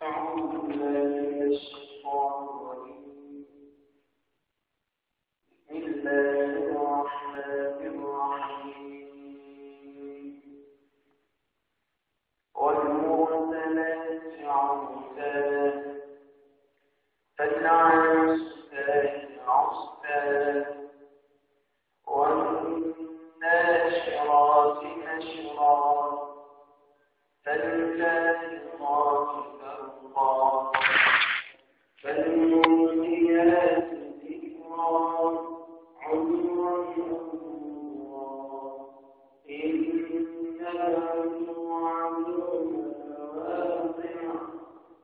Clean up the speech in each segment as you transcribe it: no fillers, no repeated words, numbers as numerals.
أعوذ بالله من الشيطان الرجيم بسم الله الرحمن الرحيم والمرسلات عرفا فالعاصفات عصفا والناشرات نشرا فالفارقات فرقا فالملقيات ذكرا عذرا نذرا إنما توعدون لواقع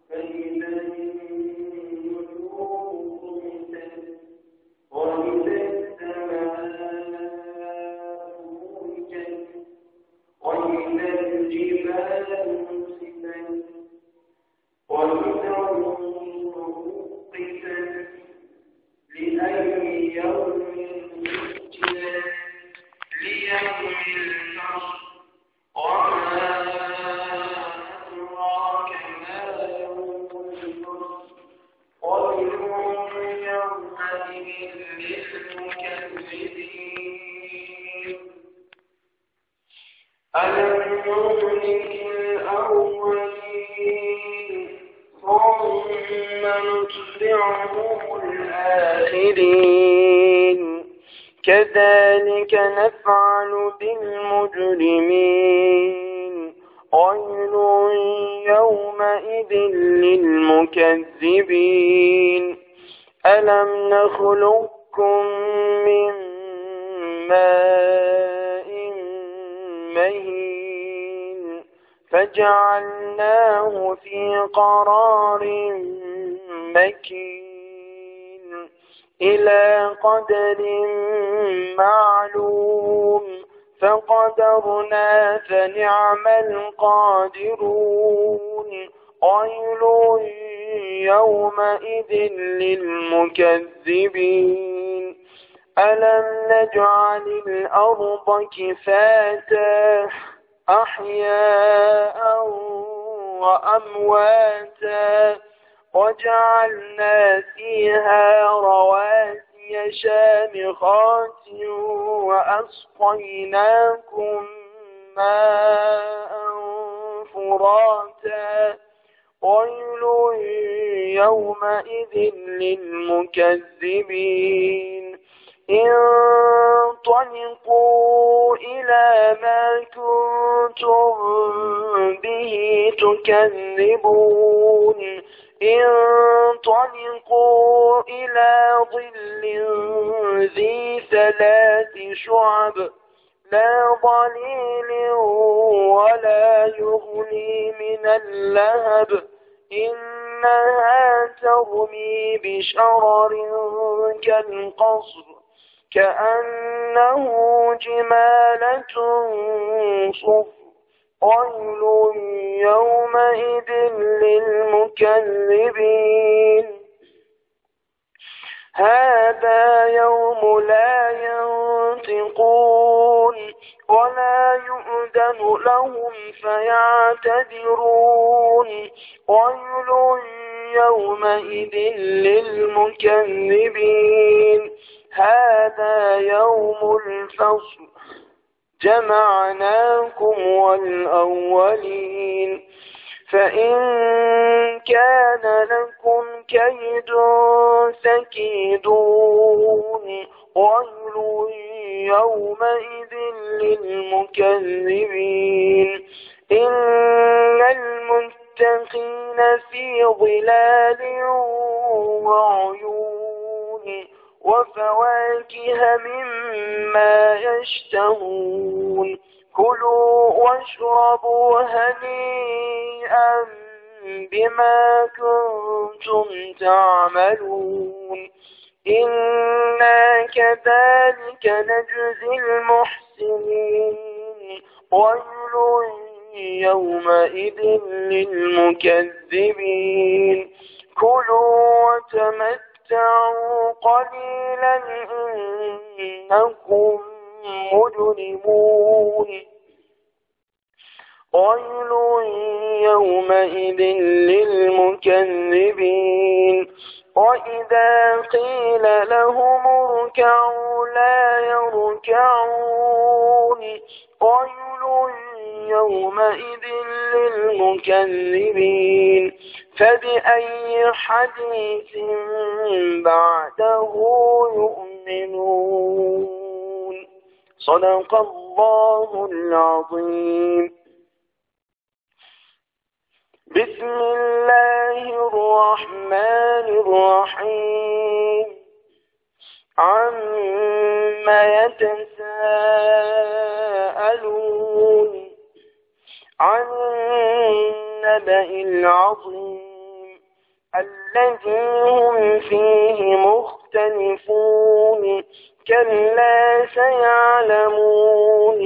فإذا النجوم طمست وإذا السماء فرجت وإذا الجبال نسفت وإذا الرسل أقتت لأي يوم أجلت ليوم الفصل وما أدراك ما يوم الفصل ويل يومئذ للمكذبين ألم نهلك الأولين ثم نتبعهم الآخرين كذلك نفعل بالمجرمين ويل يومئذ للمكذبين ألم نخلقكم من ماء مهين فجعلناه في قرار مكين إلى قدر معلوم فقدرنا فنعم القادرون ويل يومئذ للمكذبين ألم نجعل الأرض كفاتا أحياء وأمواتا وجعلنا فيها رواسي شامخات وأسقيناكم ماء فراتا ويل يومئذ للمكذبين انطلقوا إلى ما كنتم به تكذبون انطلقوا إلى ظل ذي ثلاث شعب لا ظليل ولا يغني من اللهب إنها ترمي بشرر كالقصر كأنه جمالة صفر ويل يومئذ للمكذبين هذا يوم لا ينطقون ولا يؤذن لهم فيعتذرون ويل يومئذ للمكذبين هذا يوم الفصل جمعناكم والأولين فإن كان لكم كيد فكيدون ويل يومئذ للمكذبين إن المتقين في ظلال وعيون وفواكه مما يشتهون كلوا واشربوا هنيئا بما كنتم تعملون إنا كذلك نجزي المحسنين ويل يومئذ للمكذبين كلوا وتمتعوا قليلا إنكم مجرمون ويل يومئذ للمكذبين وإذا قيل لهم اركعوا لا يركعون ويل يومئذ للمكذبين فبأي حديث بعده يؤمنون صدق الله العظيم بسم الله الرحمن الرحيم عما يتساءلون عن النبأ العظيم الذي هم فيه مختلفون كلا سيعلمون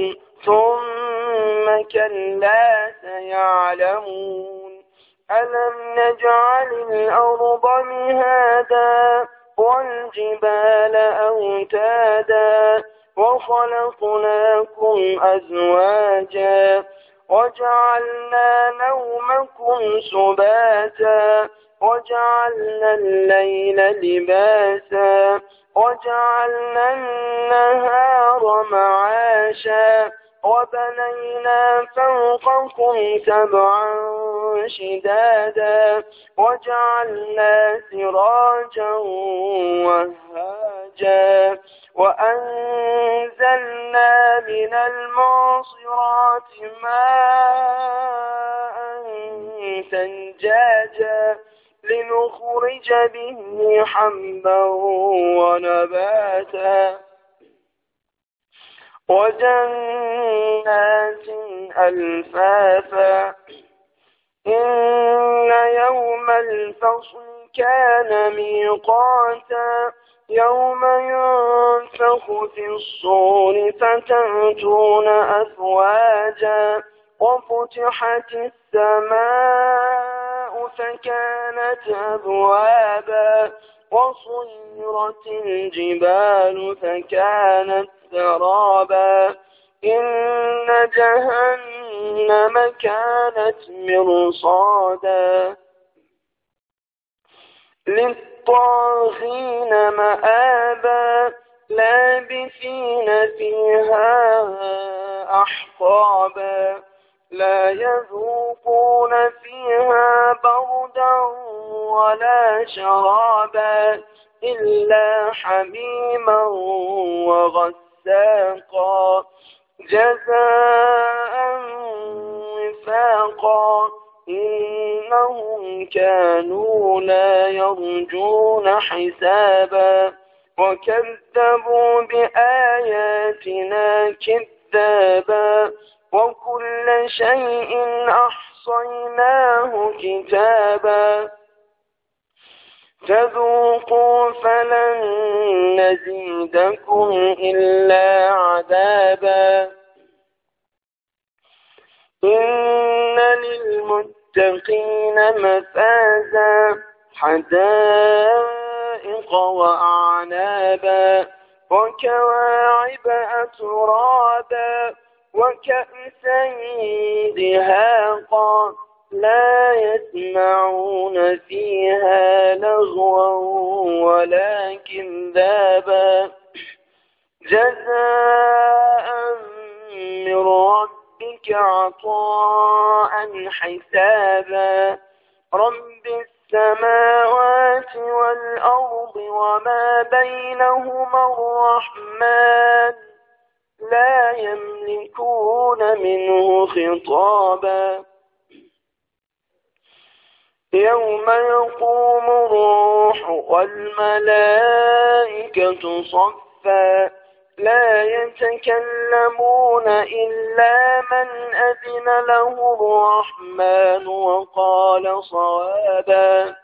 ثم كلا سيعلمون ألم نجعل الأرض مهادا والجبال أوتادا وخلقناكم أزواجا وجعلنا نومكم سباتا وجعلنا الليل لباسا وجعلنا النهار معاشا وبنينا فوقكم سبعا شدادا وجعلنا سراجا وهاجا وأنزلنا من المعصرات ماء ثجاجا لنخرج به حبا ونباتا وجنات ألفافا إن يوم الفصل كان ميقاتا يوم ينفخ في الصور فتأتون أفواجا وفتحت السماء فكانت أبوابا وصيرت الجبال فكانت سرابا إن جهنم كانت مرصادا للطاغين مآبا لابثين فيها أحقابا لا يذوقون فيها بردا ولا شرابا إلا حميما وغساقا جزاء وفاقا إنهم كانوا لا يرجون حسابا وكذبوا بآياتنا كذابا وكل شيء أحصيناه كتابا فذوقوا فلن نزيدكم إلا عذابا إن للمتقين مفازا حدائق وأعنابا وكواعب أترابا وكأسا دهاقا لا يسمعون فيها لغوا ولا كذابا جزاء من ربك عطاء حسابا رب السماوات والأرض وما بينهما الرحمن لا يملكون منه خطابا يوم يقوم الروح والملائكة صفا لا يتكلمون إلا من أذن له الرحمن وقال صوابا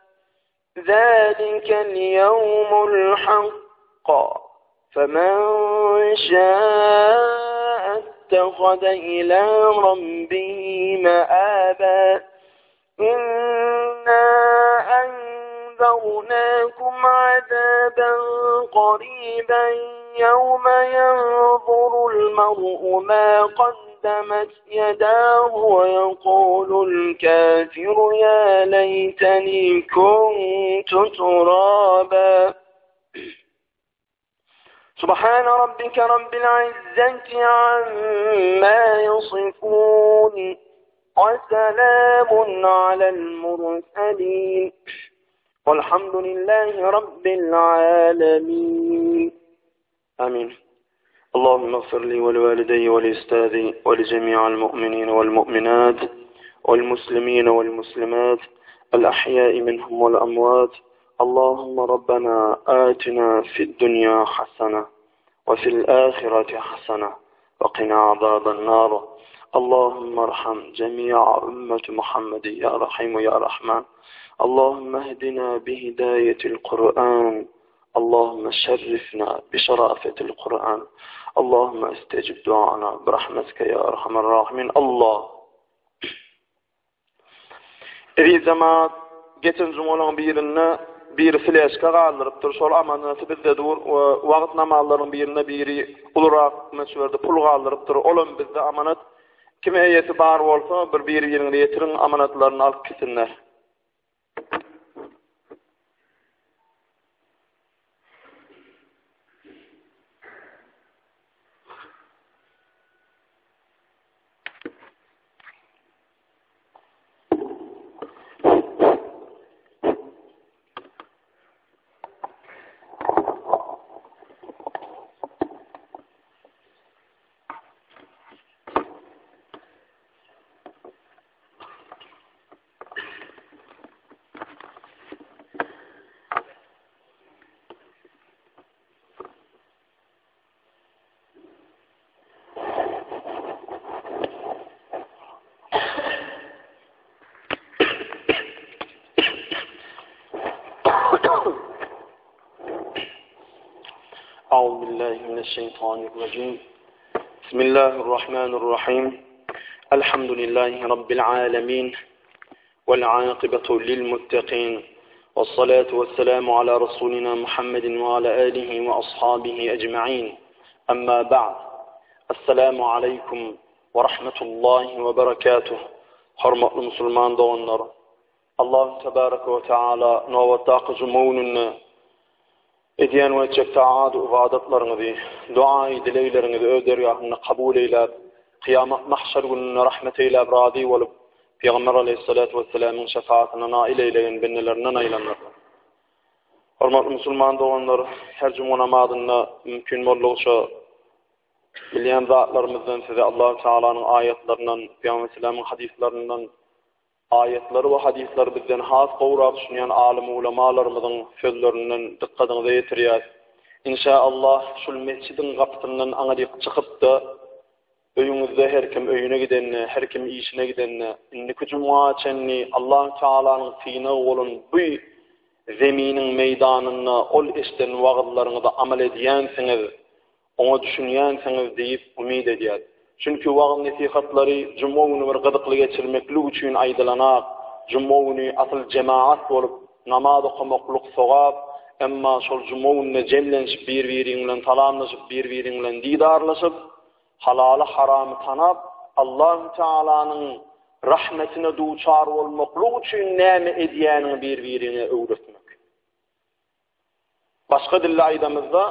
ذلك اليوم الحق فمن شاء اتخذ إلى ربه مآبا إنا أنذرناكم عذابا قريبا. يوم ينظر المرء ما قدمت يداه ويقول الكافر يا ليتني كنت ترابا سبحان ربك رب العزة عما يصفون وسلام على المرسلين والحمد لله رب العالمين آمين اللهم اغفر لي ولوالدي ولأستاذي ولجميع المؤمنين والمؤمنات والمسلمين والمسلمات الأحياء منهم والأموات اللهم ربنا آتنا في الدنيا حسنة وفي الآخرة حسنة وقنا عذاب النار اللهم ارحم جميع أمة محمد يا رحيم يا رحمن اللهم اهدنا بهداية القرآن اللهم شرفنا بشرافة القرآن اللهم استجب دعانا برحمتك يا أرحم الراحمين الله Eziz jemagat, geçen jumalaryň birinde biri fleşka galdyrypdyr. Şol amanaty bizde dur we wagt namazlaryň birinde biri ulurak möçberde pul galdyrypdyr. Olam bizde amanat. Kim eýesi bar bolsa, bir biri-biriňize ýetiriň, amanatlaryny alyp gitsinler. أعوذ بالله من الشيطان الرجيم بسم الله الرحمن الرحيم الحمد لله رب العالمين والعاقبة للمتقين والصلاة والسلام على رسولنا محمد وعلى آله وأصحابه أجمعين أما بعد السلام عليكم ورحمة الله وبركاته Hormatly musulman doganlar, Allahu tebaraka we taala nobatdaky juma gününde edýän we etjek taat ybadatlaryňyzy, duaýy dilegleriňizi öz dergahynda kabul eýläp, kyýamat mahşer gününde rahmet eýläp razy bolup, Pygamber aleýhissalatu wessalamyň şefaatyna nail eýlegen bendelerinden aýlandyrdy. Hormatly musulman doganlar, her juma namazynda mümkin boldugyça Bilýän zatlarymyzdan size Allahu Tealanyň aýatlaryndan, Pygamber Aleyhisselamyň hadyslaryndan aýatlary we hadyslary bizden has gowrak düşünýän alym ulamalarymyzyň sözlerinden dykgatyňyza ýetirýäs. Inşa Allah şul mesjidiň gapysyndan aňryk çykyp-da öýüňizde her kim öýüne gidende, her kim işine gidende, indiki juma çenli Allahu Tealanyň synagy bolan bu zeminiň meýdanynda ol eşden wagyzlaryňyza amal edýänsiňiz. Oňa düşünýänsiňiz diýip umyt edýäs. Çünki wagyz-nesihatlary juma güni bir gyzykly geçirmeklik üçin aýdylanak. Juma güni asyl jemagat bolup namaz okamaklyk sogap, emma şol juma gününe jemlenişip bir-biriň bilen salamlaşyp, bir-biriň bilen didarlaşyp, halaly-haramy tanap, Allahu Tealanyň rahmetine duçar bolmaklyk üçin näme edýäniňi bir-biriňe öwretmek. Başga dilde aýdamyzda,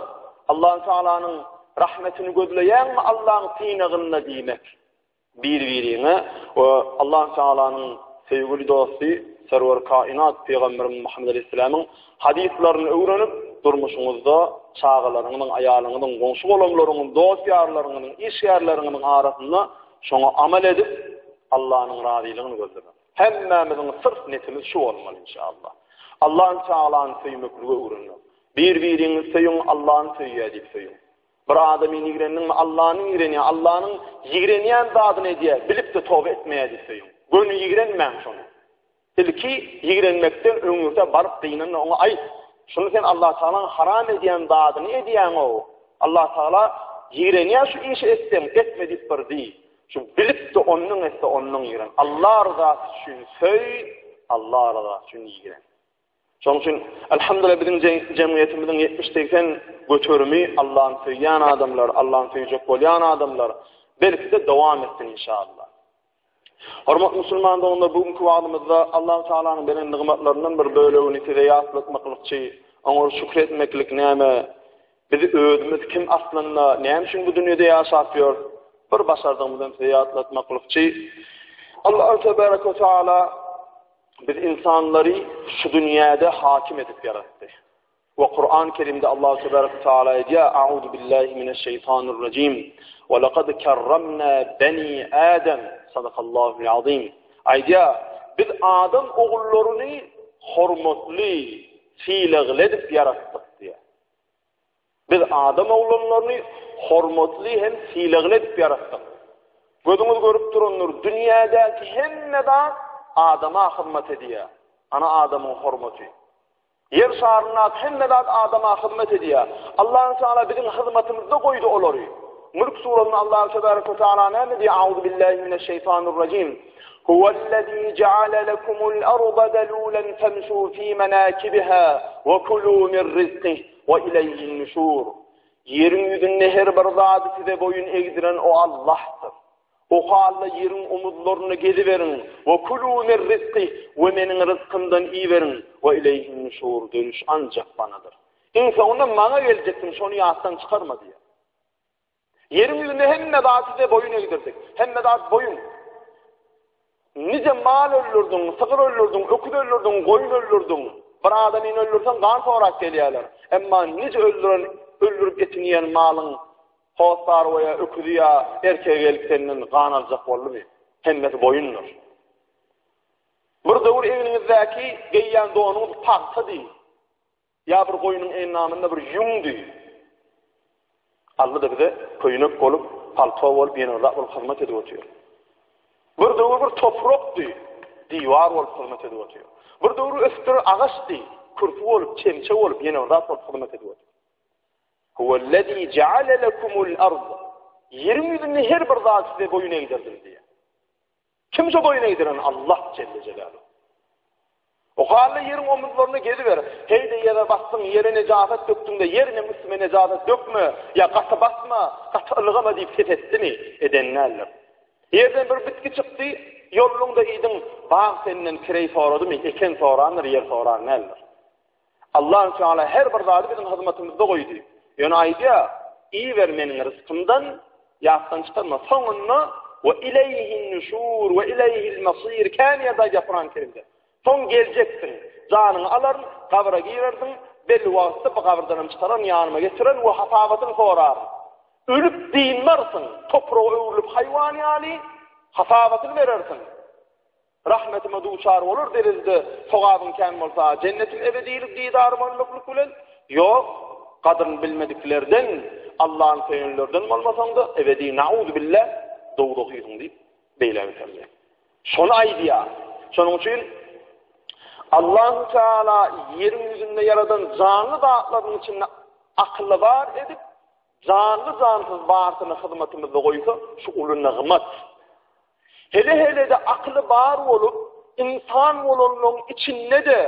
Allahu Tealanyň rahmetini gözleýäňmi Allaň synagynda diýmek. Bir-biriňe we Allahu Tealanyň söýgüli dosty Serwer Kainat Pygamberimiz Muhammed Aleyhisselamyň hadyslaryny öwrenip, durmuşyňyzda çagalaryňyzyň, aýalyňyzyň, goňşy-golamlaryňyň, dost-ýarlaryňyzyň, işgärleriňiziň arasynda şoňa amal edip, Allanyň razylygyny gözlemek. Hemmämiziň syrf netimiz şu bolmaly inşallah. Allahü Tealany söýmekligi öwrenmek. Bir-biriňizi söýüň, Allany söýýär diýip söýüň. Bir adamyny ýigrendiňmi, Allany ýigrenýär, Allanyň ýigrenýän zadyny edýär, bilip-de toba etmeýär diýip söýüň. Göni ýigrenmäň şony. Ilki ýigrenmekden öňürte baryp gynan oňa aýt. Şuny sen Allah Tagalaň haram edýän zadyny edýäň-ow. Allah Tagala ýigrenýär şu işi etseň, etme diýip bir diý. Şu bilip-de ondan etse ondan ýigren. Allah ryzasy üçin söý, Allah ryzasy üçin ýigren. Şonuň üçin elhamdülillah biziň jemgyýetimiziň 70-80 göterimi Allahny söýýän adamlar, Allahny söýjek bolýan adamlar. Belki-de dowam etsin inşallah. Hormatly musulman doganlar, bu günki wagtymyzda Allahu Taalanyň beren nygmatlaryndan bir bölegini size ýatlatmaklykçy, oňa şükür etmeklik näme? Biz özümiz kim aslynda, näme üçin bu dünýede ýaşap ýör? Bir başardygymyzdan size ýatlatmaklykçy. Allahu tebaraka we taala biz insanlary şu dünýäde hakim edip ýaratdy. We Kuran Kerimde Allahu tebaraka we taala aýdýar, A'uzu billahi mineşşeýtanirrajim. We laqad kerramna bani Adam. Sadakallahul azim. Aýdýar, biz adam ogullaryny hormatly, sylagly edip ýaratdyk diýýär. Biz adam oglanlaryny hormatly hem sylagly edip ýaratdyk. Gözüňiz görüp durandyr, dünýädäki hemme zat adama hyzmat edýär. Ana adamyň hormaty. Ýer şaryndaky hemme zat adama hyzmat edýär. Allahu Teala biziň hyzmatymyzda goýdy olary. Mülk surasynda Allahu tebaraka we taala näme diýýär? Auzu billahi mineşşeýtanirrajim. Huwellezî jeale lekumul arda zelulen femşû fî menâkibiha we kulû min rizkih we ileyhin nuşur. Ýeriň ýüzünde her bir zady size boýun egdiren o Allahdyr. O halda ýeriň omuzlarynda geziberiň, we kulû min rizkih, we meniň ryzkymdan iýiberiň, we ileýhin nuşur, dönüş ancak banadyr. Iň soňunda maňa geljeksiň, şony ýatdan çykarma diýýär. Ýeriň ýüzünde hemme zady size boýun egdirdik. Hemme zat boýun. Nije mal öldürdiň, sygyr öldürdiň, öküz öldürdiň, goýun öldürdiň. Bir adamyny öldürseň gan sorap gelýärler. Emma nije öldüren, öldürip etini iýen malyň Hossary we ýa öküzi ýa erkegi gelip senden gan aljak boldumy? Hemmesi boýundyr. Bir döwür egniňizdäki geýýän donuňyz pagtady. Ýa bir goýnuň endamynda bir ýüňdi. Alla-da bize köýnek bolup, palto bolup, ýene bir zat bolup hyzmat edip otyr. Bir döwür bir toprakdy, diwar bolup hyzmat edip otyr. Bir döwür ösdüren agaçdy, kürsi bolup, çemçe bolup, ýene bir zat bolup hyzmat edip otyr. Huwellezî jeale lekumul ard. Ýeriň ýüzünde her bir zat size boýun egdirdim diýýär. Kim şo boýun egdiren? Allah jelle jelaluhu. O halda ýeriň omuzlarynda geziber. Heý-de ýere basdyň, ýere nejasat dökdüň-de, ýer meň üstüme nejasat dökme, ýa gaty basma, gaty ylgama diýip ses etdimi? Eden däldir. Ýerden bir bitgi çykdy, ýolluň-da iýdiň, bag senden kireý soradymy? Eken sorandyr, ýer soran däldir. Allahu Teala her bir zady biziň hyzmatymyzda goýdy. Ýöne aýdýar, Iýiber meniň ryzkymdan, ýatdan çykarma. Soňunda we ileýhin nuşur we ileýhil masir kän ýerde aýdýar Kurany Kerimde. Soň geljeksiň, janyňy alaryn, gabra girersiň, belli wagtda bu gabyrdan hem çykararyn, ýanyma getirerin we hasabatyny soraryn. Ölüp dynmarsyň, topraga öwrülip haýwan ýaly hasabatyny berersiň. Rahmetime duçar bolar derejede sogabyň kän bolsa, jennetiň ebedilik didary bolmaklyk bilen, ýok, gadyryny bilmediklerden, Allany söýenlerden bolmasaň-da, ebedi nauzubilla dowzahysyň diýip, beýle bitirdi. Şony aýdýar. Şonuň üçin Allahu Teala ýeriň ýüzünde ýaradan janly zatlaryň içinde akyly bar edip, janly-jansyz barsyny hyzmatymyzda goýsa, şu uly nygmat. Hele-hele-de akyly bar bolup, ynsan bolanlaryň içinde-de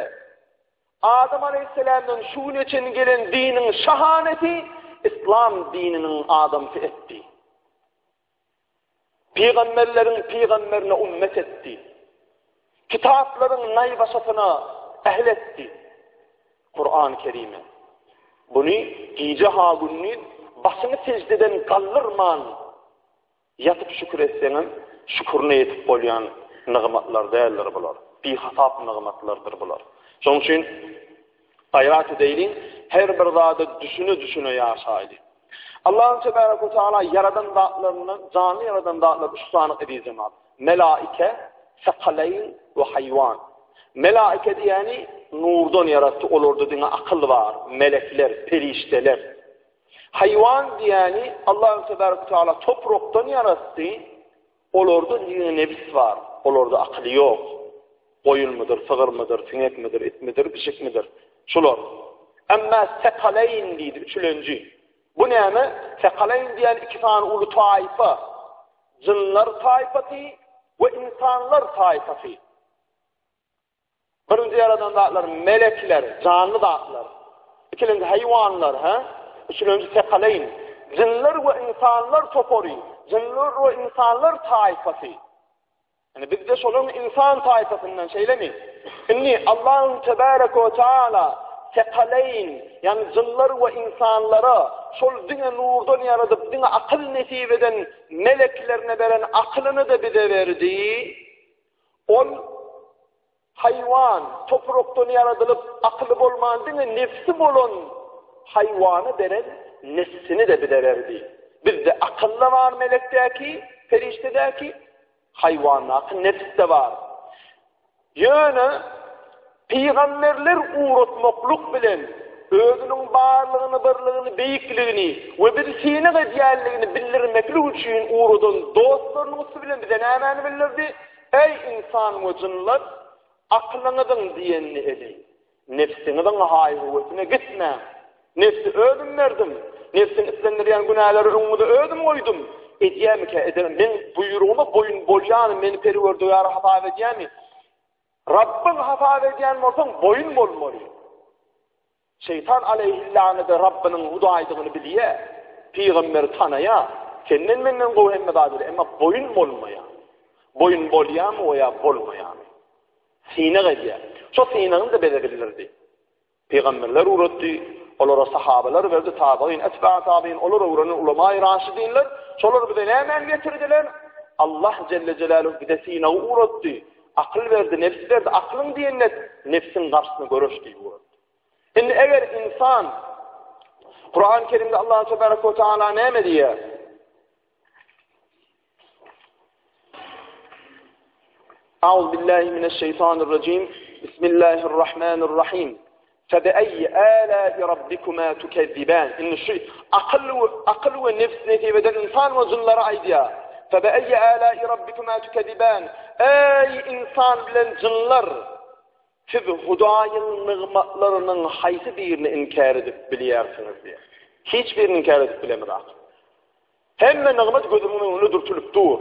Adam aleýhisselamdan şu güne çenli gelen diniň şahanesi yslam dininiň adamsy etdi. Pygamberleriň pygamberine ummet etdi. Kitaplaryň naýbaşysyna ähl etdi. Kur'an-ı Kerime. Buny gije ha gündiz başyňy seždeden galdyrman Ýatyp şükür etseňem, şükürine ýetip bolýan nygmatlar däldir bular. Bihasap nygmatlardyr bular. Şonuň üçin gaýrat edeýliň, her bir zada düşüne-düşüne ýaşaýlyň. Allahu tebaraka we taala ýaradan zatlaryndan, janly ýaradan zatlar üç sany eziz jemaat. Melaike, sakaleýn we haýwan. Melaike diýeni nurdan ýaratdy, olarda diňe akyl bar, melekler, perişdeler. Haýwan diýýäni Allahu tebaraka teala toprakdan ýaratdy, olarda diňe nebis bar, olarda akyl ýok. Goýunmydyr, sygyrmydyr, siňekmidir, itmidir, pişikmidir. Şular. Emma sekaleýn diýdi, üçülenji. Bu näme? Sekaleýn diýen iki sany uly taýpa. Jynlar taýpasy we insanlar taýpasy. Birinji ýaradan zatlar melekler, janly zatlar. Ikilenji haýwanlar, hä? Üçülenji sekaleýn, jynlar we ynsanlar topary, jynlar we ynsanlar taýpasy. Ýani bizde şolaryň ynsan taýpasyndan şeýlemi? Indi Allahu tebaraka we taala sekaleýn, ýani jynlar we ynsanlara şol diňe nurdan ýaradyp, diňe akyl nesip eden meleklerine beren akylyny-da bize berdi. Ol haýwan, toprakdan ýaradylyp, akyly bolman diňe nebsi bolan haýwana beren nefsini-de bize berdi. Bizde akyl-da bar melekdäki, perişdedäki, haýwandaky nefs-de bar. Ýöne pygamberler ugratmaklyk bilen özüniň barlygyny, birligini, beýikligini we bizi synag edýänligini bildirmeklik üçin ugradan dostlarynyň üsti bilen bize nämäni bildirdi? Eý, ynsan we jynlar, akylyňyzyň diýenini ediň. Nebsiňiziň haý-höwesine gitmäň. Nebsi özüm berdim. Nebsiň islendirýän günäleri öňüňize özüm goýdum. Edýärmikä, eder, meň buýrugyma boýun bolýarmy, meni Perwerdigary hasap edýärmi? Rabbyň hasap edýän bolsaň, boýun bolmaly. Şeýtan aleýhillänede Rabbynyň Hudaýdygyny bilýär. Pygamberi tanaýar. Senden menden gowy hemme zady bilýär. Emma boýun bolmaýar. Boýun bolýarmy we ýa bolmaýarmy? Synag edýär. Şo synagyny-da bize bildirdi. Pygamberler ugratdy, olara sahabalar berdi, tabygyn, etba tabygyn, olar öwrenen ulamaý raşidinler, şolar bize nämäni getirdiler? Allah jelle jelaluhu bize synagy ugratdy. Akyl berdi, nefs berdi, aklyň diýenine nefsiň garşysyna göreş diýip ugratdy. Indi eger insan Kur'an-ı Kerimde Allah tebaraka ve taala näme diýýär? Euzu billahi mineşşeytanirracim. Bismillahirrahmanirrahim. Febi'eyyi âlâi rabbikuma tukezziban. Indi şu akyl we akyl we nefs nesip eden insan we jynlara aýdýar. Febi'eyyi âlâi rabbikuma tukezziban. Eý insan bilen jynlar, siz Hudaýyň nygmatlarynyň haýsy birini inkär edip bilýärsiňiz diýýär. Hiç birini inkär edip bilemizok. Hemme nygmat gözümiň öňünde dürtülip dur.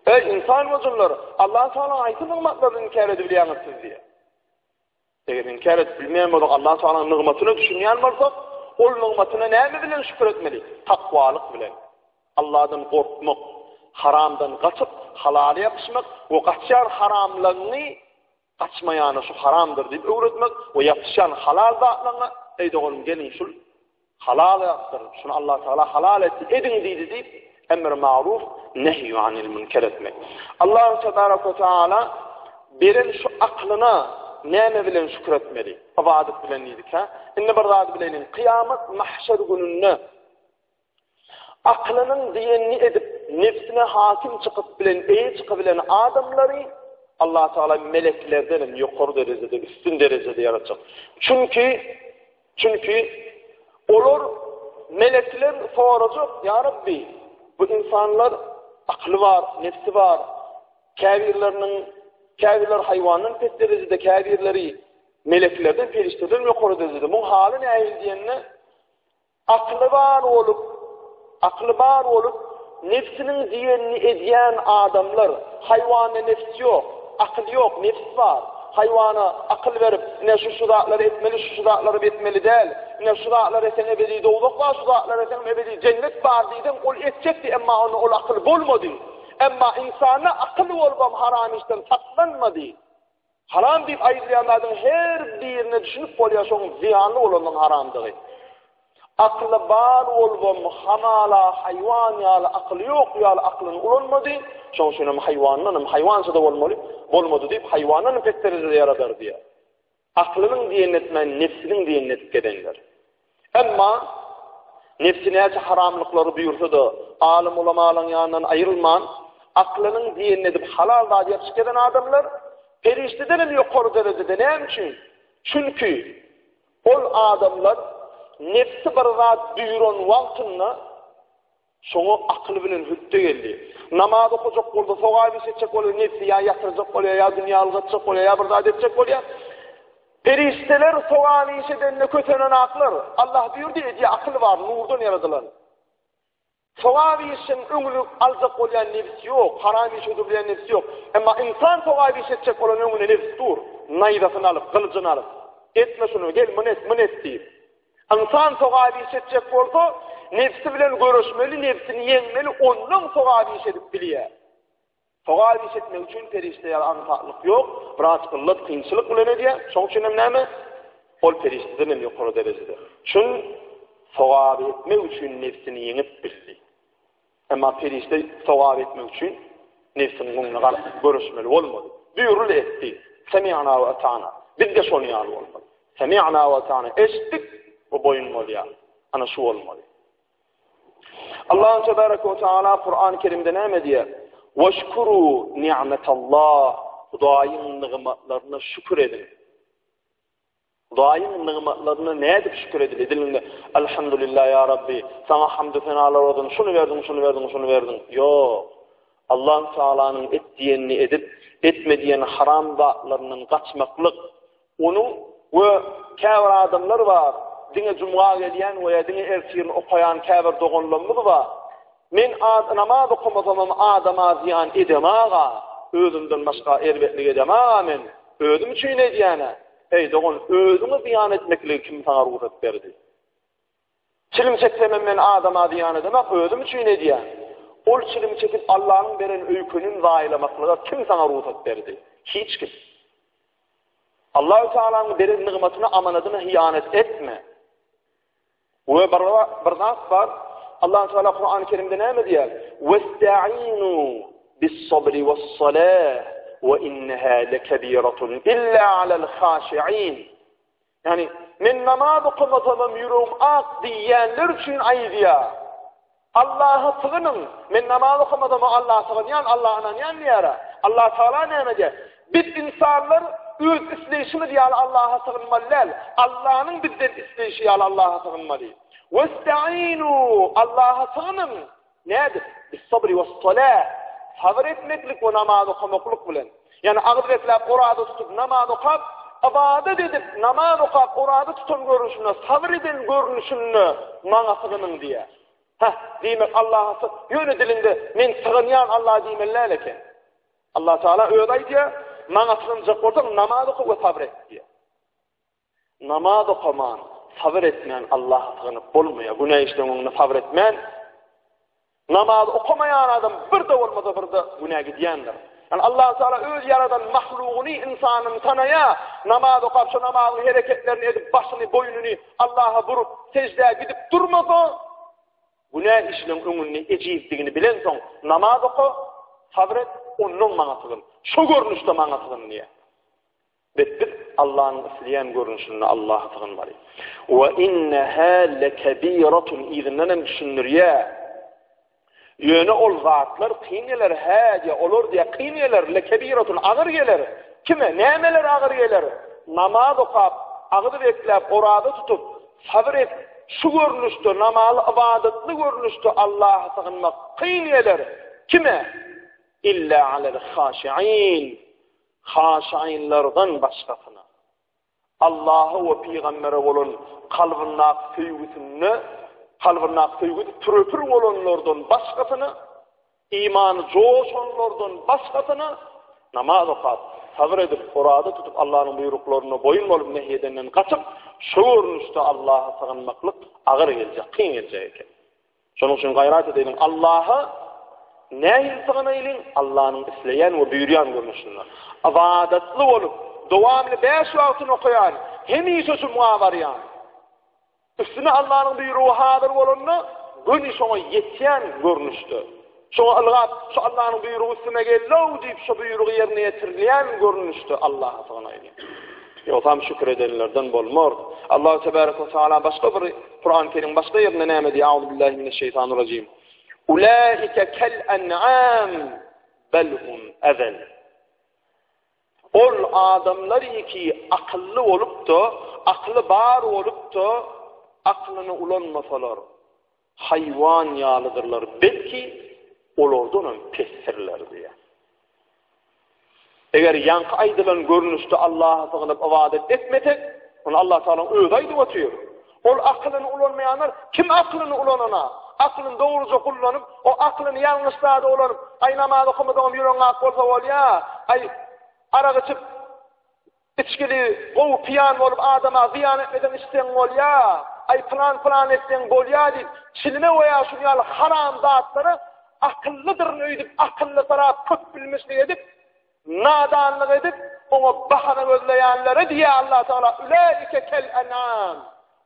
Eý insan we jynlar, Allah Tagalaň haýsy nygmatlaryny inkär edibilýäňiz siz diýýär. Eger inkär edip bilmeýän bolsak, Allah Tagalaň nygmatyna düşünýän bolsak, ol nygmatyna näme bilen şükür etmeli? Takwalyk bilen. Allahdan gorkmak, haramdan gaçyp, halala ýapyşmak we gaçýan haramlaryňy gaçmaýana şu haramdyr diýip öwretmek we ýapyşýan halal zatlaryňa, eý doganym geliň şul Halal zatdyr, şuny Allah Tagala halal etdi, ediň diýdi diýip, emr maruf, nehy anil münker etmek. Allahu tebaraka we taala beren şu aklyna näme bilen şükür etmeli? Ybadat bilen diýdik, ha? Indi bir zady bileýin, kyýamat mahşer gününde Aklynyň diýenini edip, nebsine hakim çykyp bilen, eýe çykybilen adamlary Allah Tagala meleklerden hem ýokary derejede, üstün derejede ýaratjak. Çünki, çünki olar melekler sorajak, Ýa Rabbi, bu ynsanlar akyly bar, nebsi bar, käbirleriniň, käbirleri haýwandan pes derejede, käbirleri meleklerden, perişdelerden ýokary derejede. Muň haly nähili diýende, Akyly bar bolup, akyly bar bolup, nebsiniň diýenini edýän adamlar, haýwanda nefs ýok, akyl ýok, nefs bar. Haýwana akyl berip, ine şu-şu zatlary etmeli, şu-şu zatlary etmeli däl, ine şu zatlary etseň ebedi dowzah bar, şu zatlary etseň ebedi jennet bar diýseň, ol etjekdi, emma onda ol akyl bolmady. Emma ynsanda akyl bolubam haram işden saklanmady. Haram diýip aýdylýan zadyň her birine düşünip bolýar şoň zyýanly bolanyň haramdygy. Akyly bar bolubam hamala haýwan ýaly akyly ýok ýaly aklyny ulanmady, şoň üçin hem haýwandan hem haýwança-da bolmaly, bolmady diýip haýwandan hem pes derejede ýaradar diýýär. Aklynyň diýenini etmän nebsiniň diýenini edip gezenler. Emma nebsi näçe haramlyklary buýursa-da, alym-ulamalaryň ýanyndan aýrylman, aklynyň diýenini edip halal zady ýapyşyp gezen adamlar perişdeden hem ýokary derejede. Näme üçin? Çünki ol adamlar nebsi bir zat buýran wagtynda Şoňa akyly bilen hötde geldi. Namaz okajak bolsa, sogap iş etjek bolsa, nebsi ýa ýatyrjak bolýar, ýa dünýä ylgatjak bolýar, ýa bir zat etjek bolýar. Perişdeler sogap iş edende kösenenaklar. Allah buýurdy, edýär, akyly bar, nurdan ýaradylan. Sogap işiň öňüni aljak bolýan nebs ýok, haram işe hödürleýän nebs ýok. Emma ynsan sogap iş etjek bolan öňünde nebs dur, naýzasyny alyp, gylyjyny alyp. Etme şuny, gel muny et, muny et diýip. Ynsan sogap iş etjek bolsa, nebsi bilen göreşmeli, nebsini ýeňmeli, ondan sogap iş edip bilýär. Sogap iş etmek üçin perişde ýaly aňsatlyk ýok, biraz gyllat, kynçylyk bilen edýär. Şoň üçin hem näme? Ol perişdeden hem ýokary derejede. Çün sogap etmek üçin nebsini ýeňip bildi. Emma perişde sogap etmek üçin nebsiniň öňüne galyp göreşmeli bolmady. Buýruldy etdi. Semi'na we ata'na. Biz-de şonuň ýaly bolmaly. Semi'na we ata'na. Eşitdik we boýun bolýar. Ana şu bolmaly. Allahu tebaraka we taala Kur'an-ı Kerimde näme diýýär? Weşkuru ni'metallah. Hudaýyň nygmatlaryna şükür ediň. Hudaýyň nygmatlaryna nädip şükür edilýär? Diliňde Elhamdülillah ya Rabbi, saňa hamd senalar bolsun, şuny berdiň, şuny berdiň, şuny berdiň. Ýok. Allahu Taalanyň et diýenini edip, etme diýen haram zatlaryndan gaçmaklyk Onuň we käbir adamlar bar, diňe jumga gelýän we ýa diňe ertirini okaýan käbir doganlarymyz bar. Men az namaz okamasamam adama zyýan edemaga, özümden başga erbetlik edemaga men, özüm üçin edýänä. Eý dogan, özüňe zyýan etmekligi kim saňa rugsat berdi? Çilim çeksemem men adama zyýan edemak, özüm üçin edýän. Ol çilim çekip Allanyň beren öýkenin zaýalamaklyga kim saňa rugsat berdi? Hiç kim. Allahu Tealanyň beren nygmatyna, amanadyna hyýanat etme. We bir, bir zat bar. Allahu Teala Kur'an-ı Kerimde näme diýýär? Westa'inu bis-sabri was-salah we innaha lekabiratun illa alal khashi'in. Ýagny, men namaz okamasamam ýüregim ak diýýänler üçin aýdýar. Allaha sygynyň, men namaz okamasamam Allaha sygynýan, Allaha ynanýan diýýär-ä. Allah Tagala näme diýýär? Biz ynsanlar öz isleýşimiz ýaly Allaha sygynmaly däl. Allanyň bizden isleýşi ýaly Allaha sygynmaly. Westa'inu, Allaha sygynyň. Nädip? Bis-sabri was-salah. Sabyr etmeklik we namaz okamaklyk bilen. Ýagny agyz bekläp oraza tutup namaz okap, ybadat edip namaz okap oraza tutan görnüşinde, sabyr eden görnüşinde maňa sygynyň diýýär. Heh, diýmek Allaha syg, ýöne diliňde men sygynýan Allaha diýmeli däl eken. Allah Taala özi aýdýar, maňa sygynjak bolsaň namaz oka we sabyr et diýýär. Namaz okaman, sabyr etmän Allaha sygynyp bolmaýar. Günä işleň öňünde sabyr etmän, namaz okamaýan adam bir-de bolmasa bir-de günä gidýändir. Ýani Allah Taala öz ýaradan mahlugyny, ynsanyny tanaýar. Namaz okap, şo namazyň hereketlerini edip, başyny, boýnuny Allaha burup, seždä gidip durmasa, günä işleň öňünde ejizdigini bilensoň, namaz oka, sabyr et, ondan maňa sygyn. Şo görnüşde maňa sygyn diýýär. Biz biz Allanyň isleýän görnüşinde Allaha sygynmaly. Wa inneha lekebiratun yzyndan hem düşündirýär. Ýöne ol zatlar kyn geler, hä diýär, olar diýär kyn geler, lekebiratun agyr geler. Kime, nämeler agyr geler? Namaz okap, agyz bekläp, oraza tutup, sabyr et, şu görnüşde, namaly, ybadatly görnüşde Allaha sygynmak kyn geler. Kime? Illa alel haşiin. Haşaýynlardan başgasyna, Allaha we pygambere bolan kalbyndaky söýgüsinde, kalbyndaky söýgüsi pürepür bolanlardan başgasyna, imany joşanlardan başgasyna namaz okap, sabyr edip, oraza tutup Allanyň buýruklaryna boýun bolup nehy edenden gaçyp, şu görnüşde Allaha sygynmaklyk agyr geljek, kyn geljek eken. Şonuň üçin gaýrat edeliň, Allaha nähili sygynaýlyň? Allanyň isleýän we buýurýan görnüşinde. Ybadatly bolup, dowamly bäş wagtyny okaýan, hemişe jumga barýan. Üstüne Allanyň buýrugy hazyr bolanda, göni şoňa ýetýän görnüşde. Şoňa ylgap, şu Allanyň buýrugy üstüme geldi-ow diýip, şo buýrugy ýerine ýetirilýän görnüşde Allaha sygynaýlyň. Ýogsam şükür edenlerden bolmarys. Allahu tebarek we taala başga bir Kur'an-ı Kerim başga ýerinde näme diýýär? Auzubillahi mineşşeýtanirrajim. Ulaike kel en'am bel hum ezel. Ol adamlar ki akylly bolup-da, akly bar bolup-da, aklyny ulanmasalar, haýwan ýalydyrlar, belki olardan hem pesdirler diýýär. Eger ýaňky aýdylan görnüşde Allaha sygynyp ybadat etmesek, muny Allah Tagalaň özi aýdyp otyr. Ol akylyny ulanmaýanlar, kim akylyny ulanana? Aklyny dogruja kullanyp, o aklyny ýalňyş zada ulanyp, aý namaz okamasaňam ýüregiň ak bolsa bolýa, aý arak içip, içgili gowy piýan bolup adama zyýan etmeseň içseň bolýa, aý pylan-pylan etseň bolýa diýip, çilime we ýa şuny ýaly haram zatlara akyllydyryn öýdüp, akyllysarap köp bilmişlik edip, Nadanlyk edip, oňa bahana gözleýänlere diýýär Allah Tagala, Ulaike kel en'am.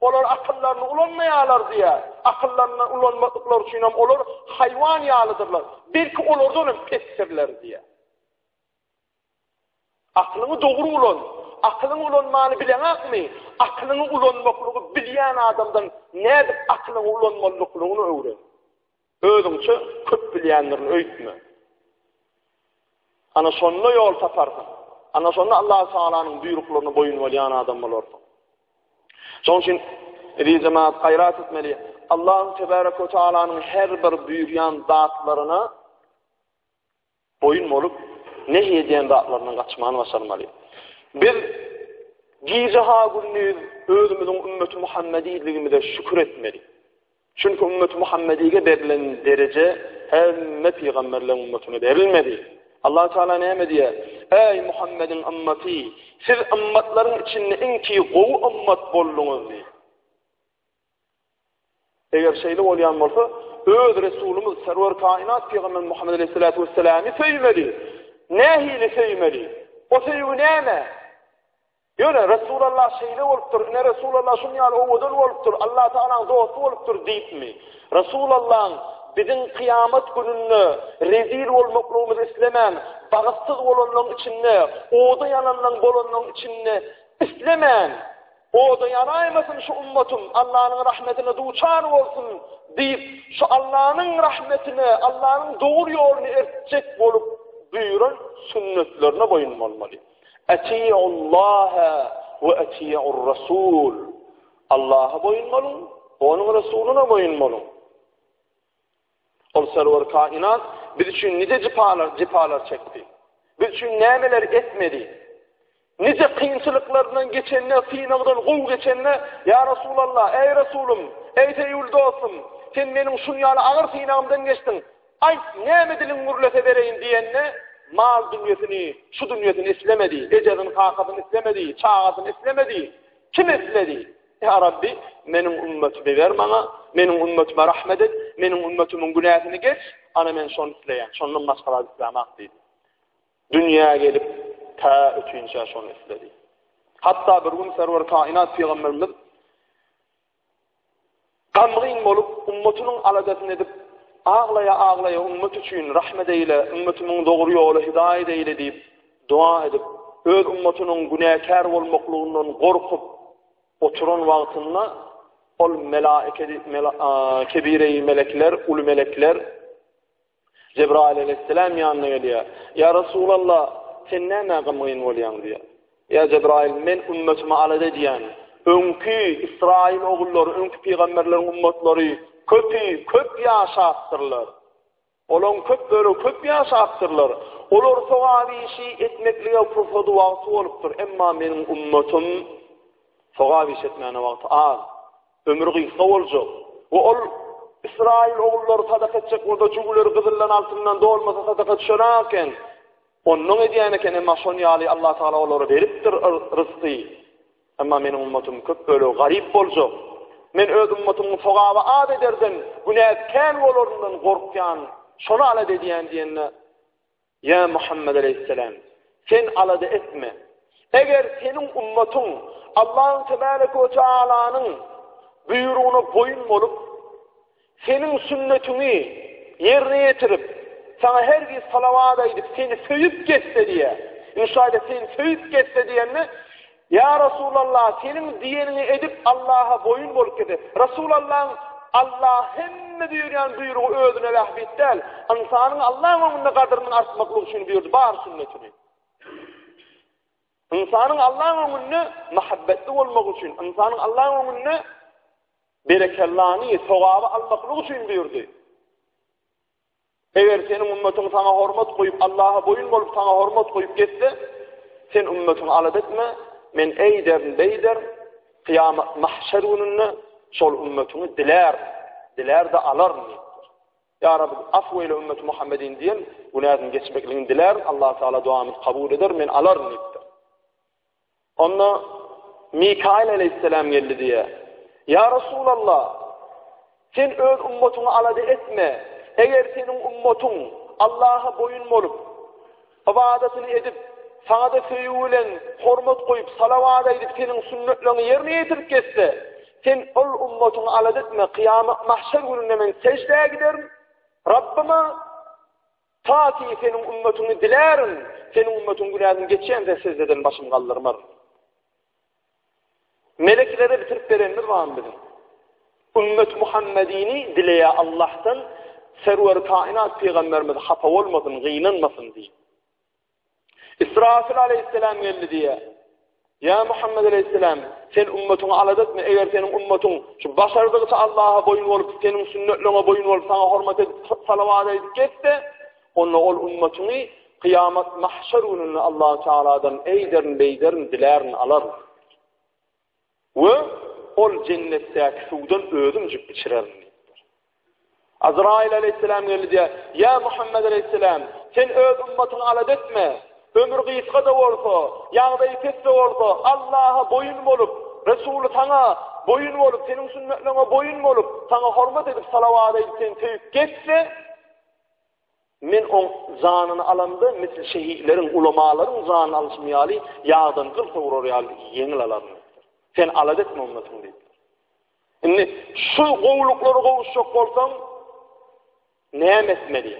Olar akyllaryny ulanmaýarlar diýýär. Akyllaryny ulanmadyklary üçin hem olar haýwan ýalydyrlar. Belki olardan hem pesdirler diýýär. Aklyňy dogry ulan. Aklyňy ulanmany bileňakmy? Aklyňy ulanmaklygy bilýän adamdan nädip aklyňy ulanmalydygyny öwren. Özüňçe köp bilýändirin öýtme. Ana şonda ýol taparsyň. Ana şonda Allah Taalanyň buýruklaryna boýun bolýan adam bolarsyň. Şonuň üçin eziz jemaat gaýrat etmeli. Allahu tebaraka we taalanyň her bir buýurýan zatlaryna boýun bolup, nehy edýän zatlaryndan gaçmany başarmaly. Biz gije-ha gündiz özümiziň ümmeti Muhammediligimize şükür etmeli. Çünki ümmeti Muhammedige berlen dereje hemme pygamberleriň ümmetine berilmedi. Allah Teala näme diýýär? Eý Muhammediň ümmaty, siz ümmatlaryň içinde iň ki gowy ümmat bolduňyz diýýär. Eger şeýle bolýan bolsa, öz Resulymyz Serwer Kainat Pygamber Muhammed Aleyhissalatu vesselamy söýmeli. Nähili söýmeli? O söýgi näme? Ýöne Resulallah şeýle bolupdyr, ine Resulallah şuny ýaly owadan bolupdyr, Allah Taalanyň dosty bolupdyr diýipmi? Resulallahyň biziň kyýamat gününde rezil bolmaklygymyzy islemän, bagtsyz bolanlaryň içinde, oda ýananlaryň bolanlaryň içinde islemän, Oda ýanaýmasyn şu ummatym, Allanyň rahmetine duçar bolsun diýip, şu Allanyň rahmetine, Allanyň dogry ýoluny ertjek bolup buýran sünnetlerine boýun bolmaly. Atiullaha we atiur rasul. Allaha boýun boluň, onuň Resulyna boýun boluň. Ol Serwer Kainat biz üçin nije jepalar, jepalar çekdi. Biz üçin nämeler etmedi. Nije kynçylyklardan geçende, synagdan gowy geçende, Ýa Resulallah, eý Resulym, eý söýgüli dostum, sen meniň şun ýaly agyr synagymdan geçdiň. Aýt, näme diliň gürlese bereýin diýende, mal dünýesini, şu dünýesini islemedi, ejesini, kakasyny islemedi, çagasyny islemedi. Kim isledi? Ýa Rabbi, meniň ümmetimi ber maňa, meniň ümmetime rahmet et, meniň ümmetimiň günäsini geç, ana men şony isleýän, şondan başga zat islämok diýdi. Dünýä gelip, tä ötünçä şony isledi. Hatda bir gün Serwer Kainat Pygamberimiz gamgyn bolup, ummatynyň aladasyny edip, aglaýa-aglaýa ummat üçin rahmet eýle, ummatymyň dogry ýola hidaýat eýle diýip, doga edip, öz ummatynyň günäkär bolmaklygyndan gorkup oturan wagtynda ol melaike kebireýi melekler, uly melekler Jebraýyl aleýhissalam ýanyna gelýär. Ýa Resulallah, sen nämä gamgyn bolýaň diýýär. Ýa Jebraýyl, men ümmetimi alada edýän. Öňki Ysraýyl ogullary, öňki pygamberleriň ummatlary köpi köp ýaşapdyrlar. Olaň köp bölegi köp ýaşapdyrlar. Olar sogap işi etmeklige pursady wagty bolupdyr. Emma meniň ummatym sogap iş etmäne wagty az. Ömri gysga boljak. We ol Ysraýyl ogullary sadaka etjek bolsa jübüleri gyzyldan altyndan dolmasa sadaka düşenok eken. Ondan edýän eken emma şon ýaly Allah Tagala olara beripdir rysky. Emma meniň ummatym köp bölegi garyp boljak. Men öz ummatymyň sogaby az ederden, günäsi kän bolaryndan gorkýan, şony alada edýän diýende, Ýa Muhammet aleýhissalam, sen alada etme. Eger seniň ummatyň Allahyň tebareke we taalanyň buýrugyna boýun bolup, seniň sünnetiňi ýerine ýetirip, saňa hergiz salawat aýdyp, seni söýüp gezse diýýär. Indi şu aýda seni söýüp gezse diýende, Ýa Resulallah, seniň diýeniňi edip Allaha boýun bolup gezse. Resulallahyň Allah hemme buýurýan buýrugy özüne bähbit däl, ynsanyň Allahyň öňünde gadyrynyň artmaklygy üçin buýurdy bar sünnetini. Ynsanyň Allahyň öňünde muhabbetli bolmagy üçin, ynsanyň Allahyň öňünde berekellany, sogaby almaklygy üçin buýurdy. Eger seniň ümmetyň saňa hormat goýup, Allaha boýun bolup saňa hormat goýup gezse, sen ümmetyňi alada etme, men eýderin, beýderin, kyýamat mahşer gününde şol ümmetyňi dilärin. Dilär-de alaryn diýipdir. Ýa Rabbi, afw eýle ümmeti Muhammedin diýen günäsini geçmekligini dilärin, Allah Teala duamyzy kabul eder, men alaryn diýipdir. Onda Mikail aleýhissalam geldi diýýär. Ýa Resulallah, sen öz ummatyňy alada etme. Eger seniň ummatyň Allaha boýun bolup, ybadatyny edip, saňa-da söýgi bilen hormat goýup, salawat aýdyp, seniň sünnetleriňi ýerine ýetirip gezse, sen ol ummatyňy alada etme, kyýamat mahşer gününde men seždä giderin, Rabbyma Ta ki seniň ümmetyňi dilärin, seniň ümmetyň günäsini geçýänçä seždeden başymy galdyrmaryn. Meleklere bitirip berenimiz barmy biziň? Ümmet Muhammedini dileýär Allahdan, Serwer kainat pygamberimiz hapa bolmasyn, gynanmasyn diýip. Israfil aleyhisselam geldi diýýär. Ýa Muhammed aleyhisselam, sen ümmetyňi alada etme, eger seniň ümmetyň şu başardygyça Allaha boýun bolup, seniň sünnetleriňe boýun bolup, saňa hormat edip, salawat aýdyp gezse, onda ol ümmetyňi kyýamat mahşer gününde Allahu Tealadan eýderin, beýderin, dilärin, alaryn. We ol jennetdäki suwdan özümjik içirerin diýipdir. Azraýyl aleýhissalam geldi diýýär, Ýa Muhammed aleýhissalam, sen öz ümmatyňy alada etme. Ömür gysga-da bolsa, ýagdaýy pes-de bolsa, Allaha boýun bolup, Resuly saňa boýun bolup, seniň sünnetleriňe boýun bolup, saňa hormat edip, salawat aýdyp seni söýüp gezse, Men oň janyny alamda, misli şehitleriň, ulamalaryň janyny alyşym ýaly, ýagdan gyl sowrar ýaly ýeňil alaryn diýipdir. Sen alada etme ümmetim diýipdir. Indi şu gowulyklara gowuşjak bolsaň, näme etmeli?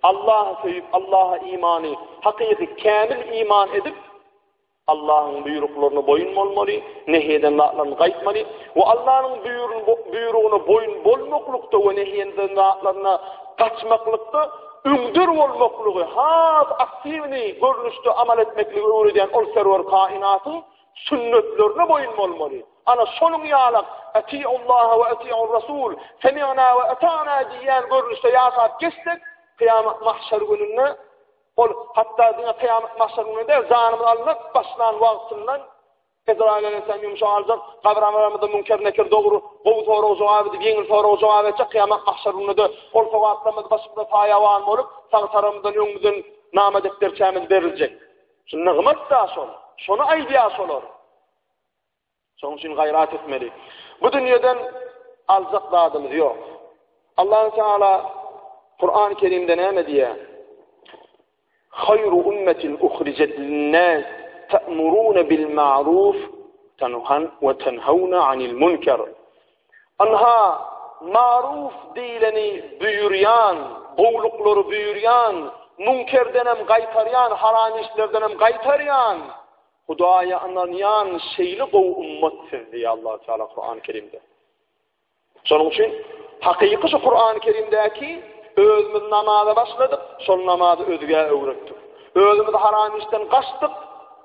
Allahy söýüp, Allaha imany, hakyky kämil iman edip, Allahyň buýruklaryna boýun bolmaly, nehy eden zatlaryndan gaýtmaly we Allanyň buýrugyna boýun bolmaklykda we nehy eden zatlaryna gaçmaklykda öňder bolmaklygy, has aktiwnyý görnüşde amal etmekligi öwredýän ol Serwer Kainatyň sünnetlerine boýun bolmaly. Ana şonuň ýalak Atiullaha we atiur rasul, semi'na we ata'na diýýän görnüşde ýaşap geçsek, kyýamat mahşer gününde Ol hatda diňe kyýamat mahşer gününde däl, janymyz alnyp başlan wagtyndan Ezraýyl aleýhissalam ýumşak aljak, gabyr amalarymyzda Müňker-Nekir dogry, gowy sorag jogap edip, ýeňil sorag jogap etjek, kyýamat mahşer gününde-de ol sogaplarymyz başymyza saýawan bolup, sag tarabymyzdan, öňümizden nama depderçämiz beriljek. Şu nygmat-da şol. Şony aýdýar şolar. Şonuň üçin gaýrat etmeli. Bu dünýeden aljak zadymyz ýok. Allahu Teala Kur'an-ı Kerimde näme diýýär? Hayru ummetin uhrijat lin-nas ta'muruna bil ma'ruf tanhan we tenhauna anil munkar. Anha maruf diýleni buýurýan, gowluklary buýurýan, munkerdenem gaýtarýan, haram işlerdenem gaýtarýan Hudaýa ynanýan şeýle gowy ummat siz diýýär Allahu Teala Kurany Kerimde. Şonuň üçin hakyky şu Kurany Kerimdäki özümiz namaza başladyk, şol namazy özgä öwretdik. Özümiz haram işden gaçdyk,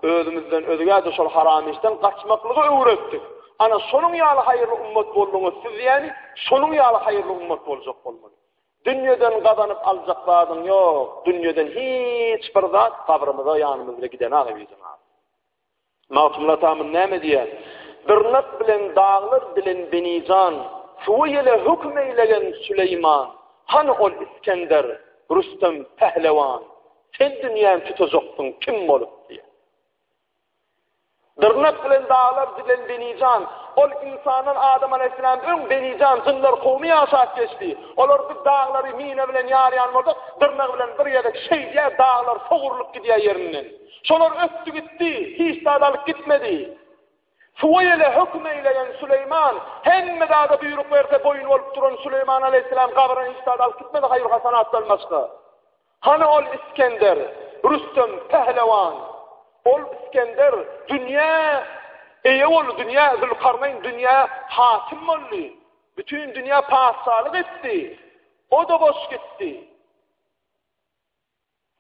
özümizden özgä-de şol haram işden gaçmaklygy öwretdik. Ana şonuň ýaly haýyrly ummat bolduňyz siz diýýäni, şonuň ýaly haýyrly ummat boljak bolmaly. Dünýeden gazanyp aljak zadyň ýok. Dünýeden hiç bir zat gabrymyza ýanymyz bile gidenak eziz jemagat. Magtymguly atamyz näme diýýär? Dyrnak bilen daglar bilen Benijan, Suwa ýele höküm eýlegen Süleýman, Hany ol Isgender, Rüstem pählewan, Sen dünýäni tutajaksyň kim bolup diýýär. Dyrnak bilen daglar dilen Benijan, ol ynsandan Adam alaýhyssalam öň Benijan jynlar kowmy ýaşap geçdi. Olar biz daglary mina bilen ýarýan bolsak, dyrnagy bilen bir gezek şeýdýär, daglar sogrulyp gidýär ýerinden. Şolar ötdi gitdi, hiç zat alyp gitmedi. Suwa ýele höküm eýlegen Süleýman, hemme zada buýruk berse boýun bolup duran Süleýman alaýhyssalam gabyra hiç zat alyp gitmedi haýyr-hasanatdan başga. Hany ol Isgender, Rüstem pählewan? Ol Isgender dünýä eýe boldy, dünýä Zülkarnaýn dünýä hakim boldy. Bütin dünýä patyşalyk etdi. O-da boş gitdi.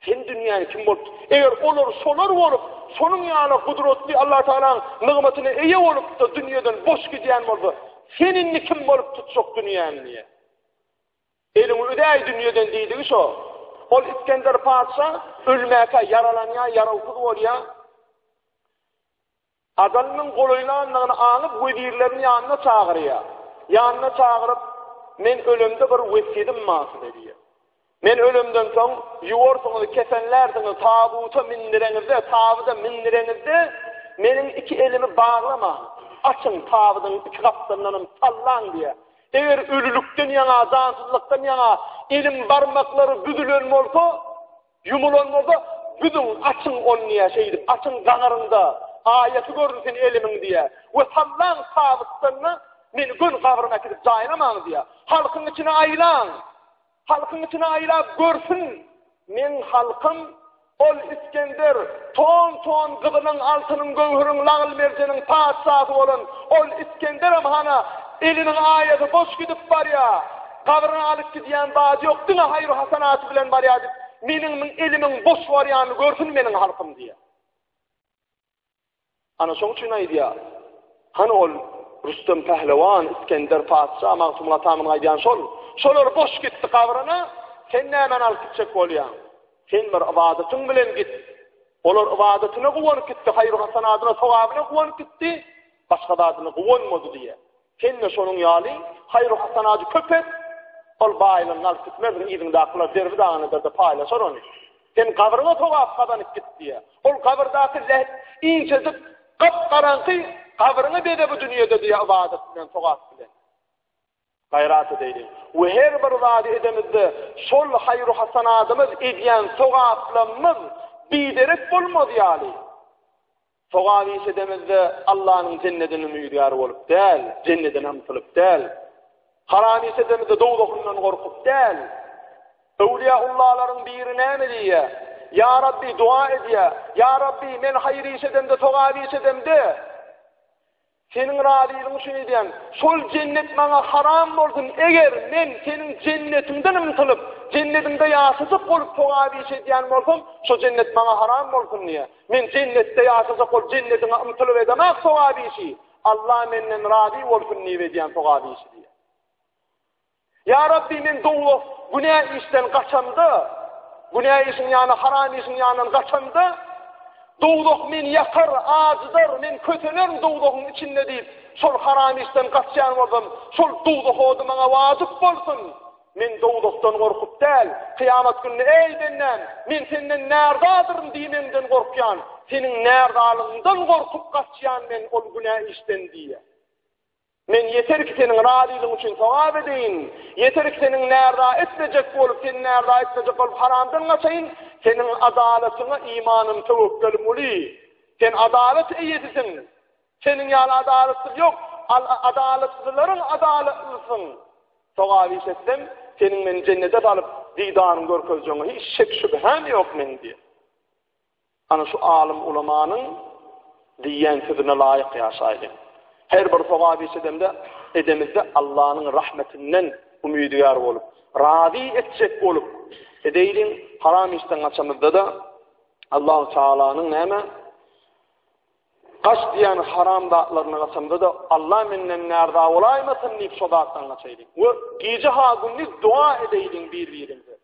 Sen dünýäni kim bolup, eger olar şolar bolup, şonuň ýaly gudratly Allatagalaň nygmatyna eýe bolup-da dünýeden boş gidýän bolsa, sen indi kim bolup tutjak dünýäni diýýär. Eliňi üzäý dünýeden diýdigi şo. Ol Isgender patyşa ölmäkä ýaralanýar, ýarawsyz bolýar. Ajalynyň golaýlandygyny aňyp wezirlerini ýanyna çagyrýar. Ýanyna çagyryp. men ölemde bir wesýedim bar size diýýär. Men ölemden soň ýuwarsyňyz, kefenlärsiňiz, tabuta mindireňizde, tabyda mindireňizde meniň iki elimi baglamaň. Açyň, tabydyň iki gapdalyndanam sallaň diýýär. Eger ölülikden ýaňa, jansyzlykdan ýaňa elim barmaklary büzülen bolsa, ýumulan bolsa, büzüň, açyň ony diýýär, şeýdip, açyň gaňyryň-da, aýaty görünsin elimiň diýýär. We sallaň tabytdan-da meni göni gabryma äkidip jaýlamaň diýýär. Halkyň içine aýlaň. Halkyň içine aýlap görsün, meň halkym ol Isgender, ton-ton gyzylyň, altynyň, göwheriň, lagl-merjeniň patyşasy bolan ol Isgenderem hana eliniň aýasy boş gidip barýa, gabryna alyp gidýän zady ýok, diňe haýru-hasanaty bilen barýa diýip, meniň elimiň boş barýanyny görsün meniň halkym diýýär. Ana şoň üçin aýdýar. Hany ol Rüstem pählewan, Isgender patyşa, Magtymguly atamyň aýdýan şol. Şolar boş gitdi gabryna, sen nämäni alyp gitjek bolýaň? Sen bir ybadatyň bilen git. Olar ybadatyna guwanyp gitdi, haýyr-hasanadyna, sogabyna guwanyp gitdi, başga zadyna guwanmady diýýär. Sen-de şonuň ýaly haýyr-hasanady köp et, ol baýlygyňy alyp gitmersiň, yzyňdakylar derbi-dagyn eder-de paýlaşar ony. Sen gabryňa sogap gazanyp git diýýär. Ol gabyrdaky lähit inçejik gap-garaňky gabryňy beze bu dünýede diýýär ybadat bilen, sogap bilen. Gaýrat edeýliň. We her bir zady edemizde şol haýyr-hasanadymyz, edýän sogaplarymyz biderek bolmaz ýaly, Sogap iş edemizde Allanyň jennedine müýzgär bolup däl, jennedine ymtylyp däl. Haram iş edemizde dowzahyndan gorkup däl. Öwliýaullalaryň biri näme diýýär? Ýa Rabbi dua edýär. Ýa Rabbi men haýyr iş edemde, sogap iş edemde, Seniň razylygyň üçin edýän. Şol jennet maňa haram bolsun, eger men Seniň jennetiňden ymtylyp, jennetiňde ýaşajak bolup sogap iş edýän bolsam, şo jennet maňa haram bolsun diýýär. Men jennetde ýaşajak bolup jennetiňe ymtylyp edemak sogap işi, Allah menden razy bolsun diýip edýän sogap işi diýýär. Ýa Rabbi men dowzah günä işden gaçamda, günä işiň ýany haram işiň ýanyndan gaçamda, dowzah meni ýakar, ajydar, men kösenerin dowzahyň içinde diýip, şol haram işden gaçýan bolsam, şol dowzah ody maňa wajyp bolsun. Men dowzahdan gorkup däl, kyýamat gününde eý bendäm, men senden närzadyryn diýmegiňden gorkýan, seniň närzalygyňdan gorkup gaçýan men ol günä işden diýýär. Men ýeter ki seniň razylygyň üçin sogap edeýin, ýeter ki seniň närza etmejek bolup, seni närza etmejek bolup haramdan gaçaýyn, seniň adalatyňa imanym, töwekgelim uly. Sen adalat eýesisiň. Seniň ýaly adalatsyz ýok. Adalatlylaryň adalatlysyň. Sogap iş etsem, seniň meni jennete salyp, didaryňy görkezjegiňe hiç şek-şübhäm ýok meniň diýýär. Ana şu alym ulamanyň diýýän sözüne laýyk ýaşaýlyň. Her bir sogap iş edemde, edemizde Allanyň rahmetinden umydygär bolup, razy etjek bolup edeýliň, haram işden gaçamyzda-da Allahu Taalanyň näme gaç diýen haram zatlaryna gaçamyzda-da Allah menden närza bolaýmasyn diýip şo zatdan gaçaýlyň. We gije ha gündiz dua edeýliň bir-birimize.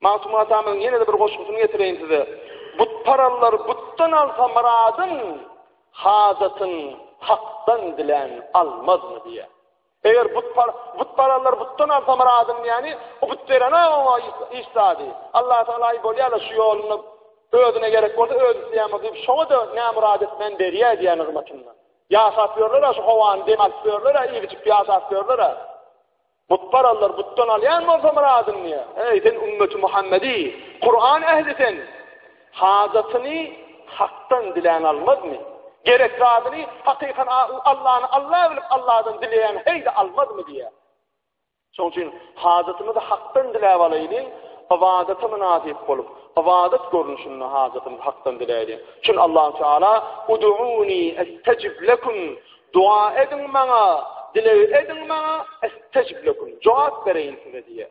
Magtymguly atamyzyň ýene-de bir goşgusyny getireýin size. Butparazlar butdan alsa myradyn, hajatyn Hakdan dilän almazmy diýýär. Eger butparazlar butdan alsa myradyn diýýäni, o but berenok oňa hiç zady. Allatagala aý bolýar-la şu ýolunda özüne gerek bolsa özi isleýän bolsa diýip şoňa-da nämurad etmän berýär diýýär nygmatyndan. Ýaşap ýörler-ä şu howany dem alyp ýörler-ä, iýip-içip ýaşap ýörler-ä. Butparazlar butdan alýan bolsa myradyny diýýär. Eý, sen ümmeti Muhammedi, Kuran ähli sen! Hajatyny Hakdan dilän almazmy? Gerek zadyny hakykan Allany Alla bilip Alladan dileýän heý-de almazmy diýýär. Şonuň üçin hajatymyzy Hakdan diläp alaýlyň, ybadata mynasyp bolup, ybadat görnüşinde hajatymyzy Hakdan diläýliň. Çün Allahu Teala Ud'uni estejib lekum Dua ediň maňa, dileg ediň maňa, estejib lekum, jogap bereýin size diýýär.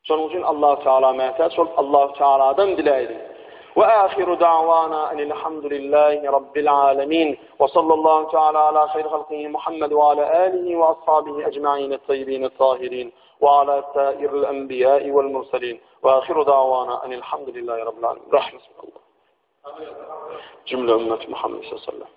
Şonuň üçin Allahu Teala mätäç bolup Allahu Tealadan diläýliň. We ahiru da'wana enilhamdülillahi rabbil alamin we sallallahu teala ala hayr halkihi Muhammed we ala alihi we ashabihi ecmaîn et-tayyibin et-tahirin we ala sairil enbiýai wal murselin we ahiru da'wana enilhamdülillahi rabbil alamin. Rahmetullah. Cümle ümmet Muhammed sallallahu aleyhi ve sellem.